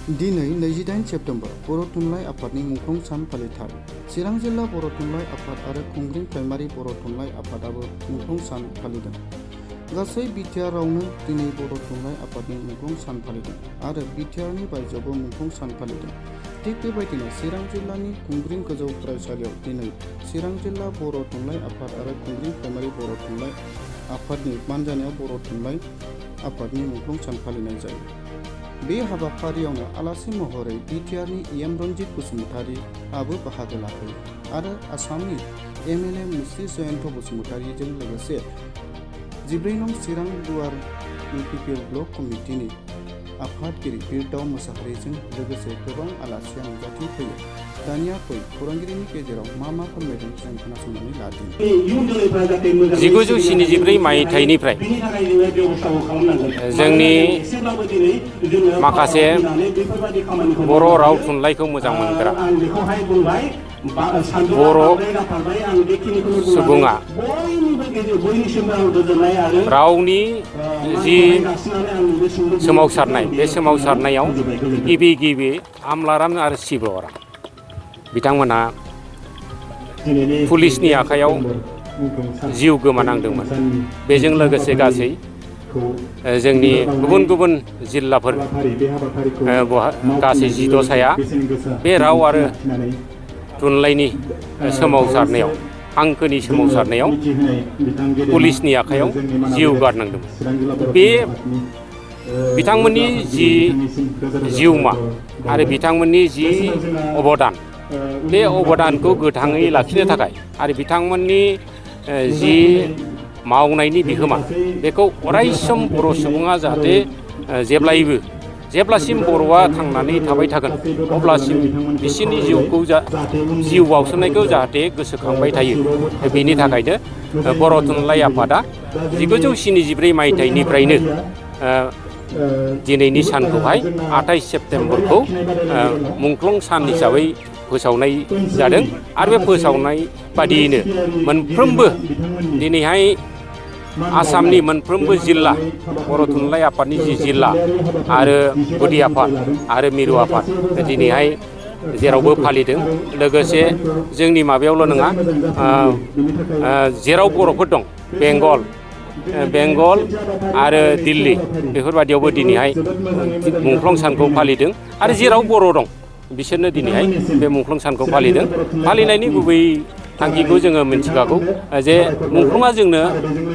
दिनै 28 सेप्तेम्बर बर' थुनलाइ आफादनि मुंख्लं सान फालिथाय। चिरां जिल्ला बर' थुनलाइ आफाद आरो खुंग्रिं प्राइमारि बर' थुनलाइ आफादाबो मुंख्लं सान फालिदों। गासै बिटिआरआवनो दिनै बर' थुनलाइ आफादनि मुंख्लं सान फालिदों आरो बिटिआरनि बायजोआवबो मुंख्लं सान फालिदों। थिग बेबायदिनो चिरां जिल्लानि खुंग्रिं गोजौ फरायसालियाव दिनै चिरां जिल्ला बर' थुनलाइ आफाद आरो खुंग्रिं प्राइमारि बर' थुनलाइ आफादनि मानजानायाव बर' थुनलाइ आफादनि मुंख्लं सान फालिनाय जायो। बे हाबाफारियावनो आलासि महरै बिटिआरनि इएम रन्जित बसुमतारीआबो बाहागो लाफैयो आरो आसामनि एमएलए मुस्रि जयन्त बसुमतारीजों लोगोसे 14 नं चिरां दुवार इउपिपिएल ब्लक कमिटिनि आफादगिरि बिरदाव मोसाहारिजों लोगोसे गोबां आलासिया नुजाथिफैयो। दानिया फै खौरांगिरिनि गेजेराव मा फोरमायदों जों खोनासंनानै लादिनि। 1974 मायथाइनिफ्राय जोंनि माखासे बर' राव थुनलाइखौ मोजां मोनग्रा बर' सुबुङा रावनि जि सोमावसारनाय बे सोमावसारनायाव गिबि आमलाराम आरो शिबराम बिथांमोनहा पुलिसनि आखायाव जिउ गोमानांदोंमोन। बेजों लोगोसे गासै जोंनि गुबुन जिल्लाफोर गासै 12साया बे राव आरो थुनलाइनि सोमावसारनायाव हांखोनि सोमावसारनायाव पुलिसनि आखायाव जिउ गारनांदोंमोन। बे बिथांमोननि जि जिउमा आरो बिथांमोननि जि अबदान बे अबदानखौ गोथाङै लाखिनो थाखाय आरो बिथांमोननि जि मावनायनि बिहोमा बेखौ अरायसम बर' सुबुङा जाहाथे जेब्लासिम बर'आ थांनानै थाबाय थागोन अब्लासिम बिसोरनि जिउ बाउसोमनायखौ जाहाथे गोसोखांबाय थायो। बेनि थाखायनो बर' थुनलाइ आफादा 1974 मायथाइनिफ्रायनो दिनैनि सानखौहाय 28 सेप्तेम्बरखौ मुंख्लं सान हिसाबै फोसावनाय जादों आरो बे फोसावनाय बादियैनो मोनफ्रोमबो दिनैहाय आसामनि मोनफ्रोमबो जिल्ला बर' थुनलाइ आफादनि जि जिल्ला आरो गुदि आफाद आरो मिरु आफाद दिनैहाय जेरावबो फालिदों। लोगोसे जोंनि माबायावल' नङा जेराव बर'फोर दं बेंगल आरो दिल्ली बेफोरबादियावबो दिनैहाय मुंख्लं सानखौ फालिदों आरो जेराव बर' दं बिसोरनो दिनैहाय बे मुंख्लं सानखौ फालिदों। फालिनायनि गुबै थांखिखौ जोङो मिथिखागौ जे मुंख्लंआ जोंनो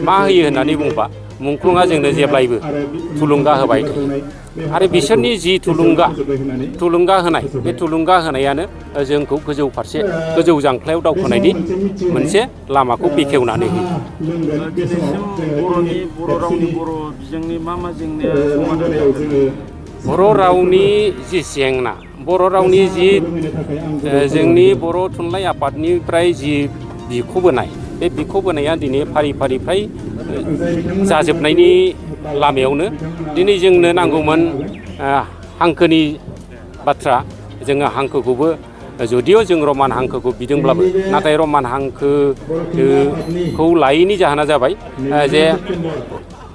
मा होयो होननानै बुंबा मुंख्लंआ जोंनो जेब्लायबो थुलुंगा होबाय थायो आरो बिसोरनि जि थुलुंगा होनाय बे थुलुंगा होनायानो जोंखौ गोजौ जांख्लायाव दावखोनायनि मोनसे लामाखौ बेखेवनानै होयो। बर' रावनि बर' बिजोंनि मा जेंनाया समाधान बर' रावनि जि जेंना बर' रावनि जि जोंनि बर' थुनलाइ आफादनिफ्राय जि बिख'बोनाय बे बिख'बोनाया दिनै फारि फ्राय जाजोबनायनि लामायावनो। दिनै जोंनो नांगौमोन हांखोनि बाथ्रा। जोङो हांखोखौबो जुदिअ जों रमान हांखोखौ बिदोंब्लाबो नाथाय रमान हांखोखौ लायैनि जाहोना जाबाय जे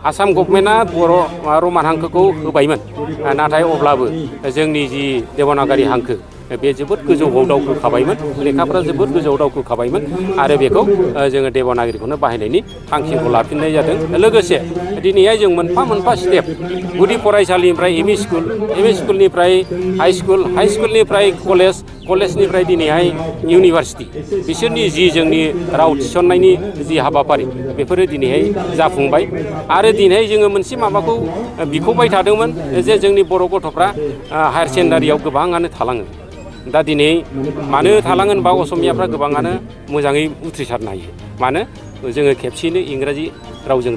आसाम गभर्नमेन्टआ रमान हांखोखौ होबायमोन नाथाय अब्लाबो जोंनि जि देबनागरि हांखो बे जोबोद गोजौआव दावखोखाबायमोन, लेखाफ्रा जोबोद गोजौआव दावखोखाबायमोन आरो बेखौ जोङो देबनागरिखौनो बाहायनायनि थांखिखौ लाफिननाय जादों। लोगोसे दिनैहाय जों मोनफा स्टेप गुदि फरायसालिनिफ्राय एम इ स्कुलनिफ्राय हाइ स्कुलनिफ्राय कलेजनिफ्राय दिनैहाय इउनिभारसिटि बिसोरनि जि जोंनि राव थिसननायनि जि हाबाफारि बेफोरो दिनैहाय जाफुंबाय आरो दिनैहाय जोङो मोनसे माबाखौ बिख'बाय थादोंमोन जे जोंनि बर' गथ'फ्रा हायार सेकेन्डारियाव गोबाङानो थालाङो। दा दिनै मानो थालाङो होनबा असमियाफ्रा गोबाङानो मोजाङै उथ्रिसारनो हायो। मानो जोङो खेबसेयैनो इंराजि रावजों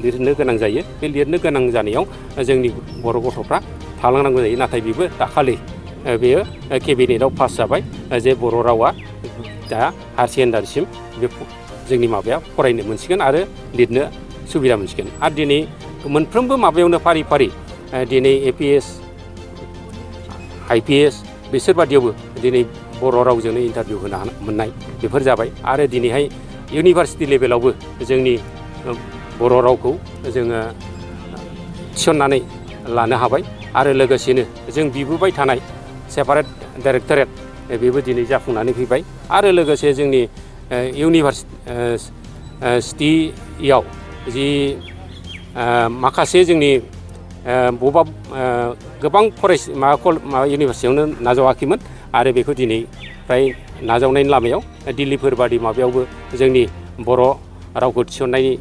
लिरनो गोनां जायो। बे लिरनो गोनां जानायाव जोंनि बर' गथ'फ्रा थालांनांगौ जायो। नाथाय बेबो दाखालि बेयो केबिनेटआव पास जाबाय जे बर' रावा दा हायार सेकेन्डारिसिम बे जोंनि माबाया फरायनो मोनसिगोन आरो लिरनो सुबिदा मोनसिगोन। आरो दिनै मोनफ्रोमबो माबायावनो फारि दिनै APS IPS बिसोरबादियावबो दिनै बर' रावजोंनो इन्टारभिउ होनो मोननाय बेफोर जाबाय आरो दिनैहाय इउनिभारसिटि लेभेलावबो जोंनि बर' रावखौ जोङो थिसननानै लानो हाबाय। आरो लोगोसेनो जों बिबोबाय थानाय सेपारेट डाइरेक्टरेट बेबो दिनै जाफुंनानै फैबाय आरो लोगोसे जोंनि इउनिभार्सिटियाव जि माखासे जोंनि बबेबा गोबां माबा इउनिभार्सिटियावनो नाजावाखैमोन आरो बेखौ दिनै फ्राय नाजावनायनि लामायाव दिल्लीफोर बादि माबायावबो जोंनि बर' रावखौ थिसननायनि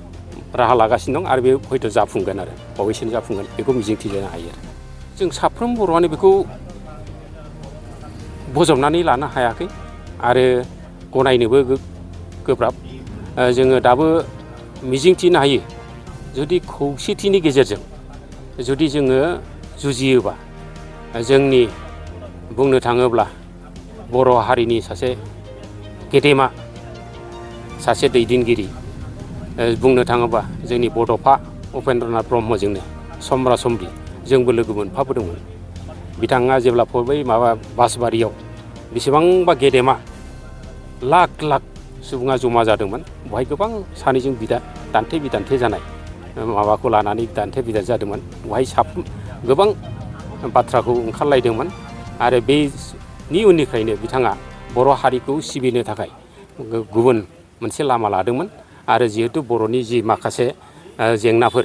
राहा लागासिनो दं आरो बे हयथ' जाफुंगोन आरो बावैसोनो जाफुंगोन बेखौ मिजिंथिनो हायो आरो जों साफ्रोम बर'आनो बेखौ बजबनानै लानो हायाखै आरो गनायनोबो गोब्राब जोङो दाबो मिजिंथिनो हायो जुदि खौसेथिनि गेजेरजों जुदि जोङो जुजियोबा जोंनि बुंनो थाङोब्ला बर' हारिनि सासे गेदेमा सासे दैदेनगिरि बुंनो थाङोबा जोंनि बड'फा उपेन्द्रनाथ ब्रह्मजोंनो समब्रा समब्रि जोंबो लोगो मोनफाबोदोंमोन बिथाङा जेब्ला बै माबा बासबारियाव बेसेबांबा गेदेमा लाख लाख सुबुङा जमा जादोंमोन बेवहाय गोबां सानैजों दान्थे बिदान्थे जानाय माबाखौ लानानै दान्थे बिदान्थे जादोंमोन बेवहाय गोबां बाथ्राखौ ओंखारलायदोंमोन आरो बेनि उननिफ्रायनो बिथाङा बर' हारिखौ सिबिनो थाखाय गुबुन मोनसे लामा लादोंमोन आरो जिहेतु बर'नि जि माखासे जेंनाफोर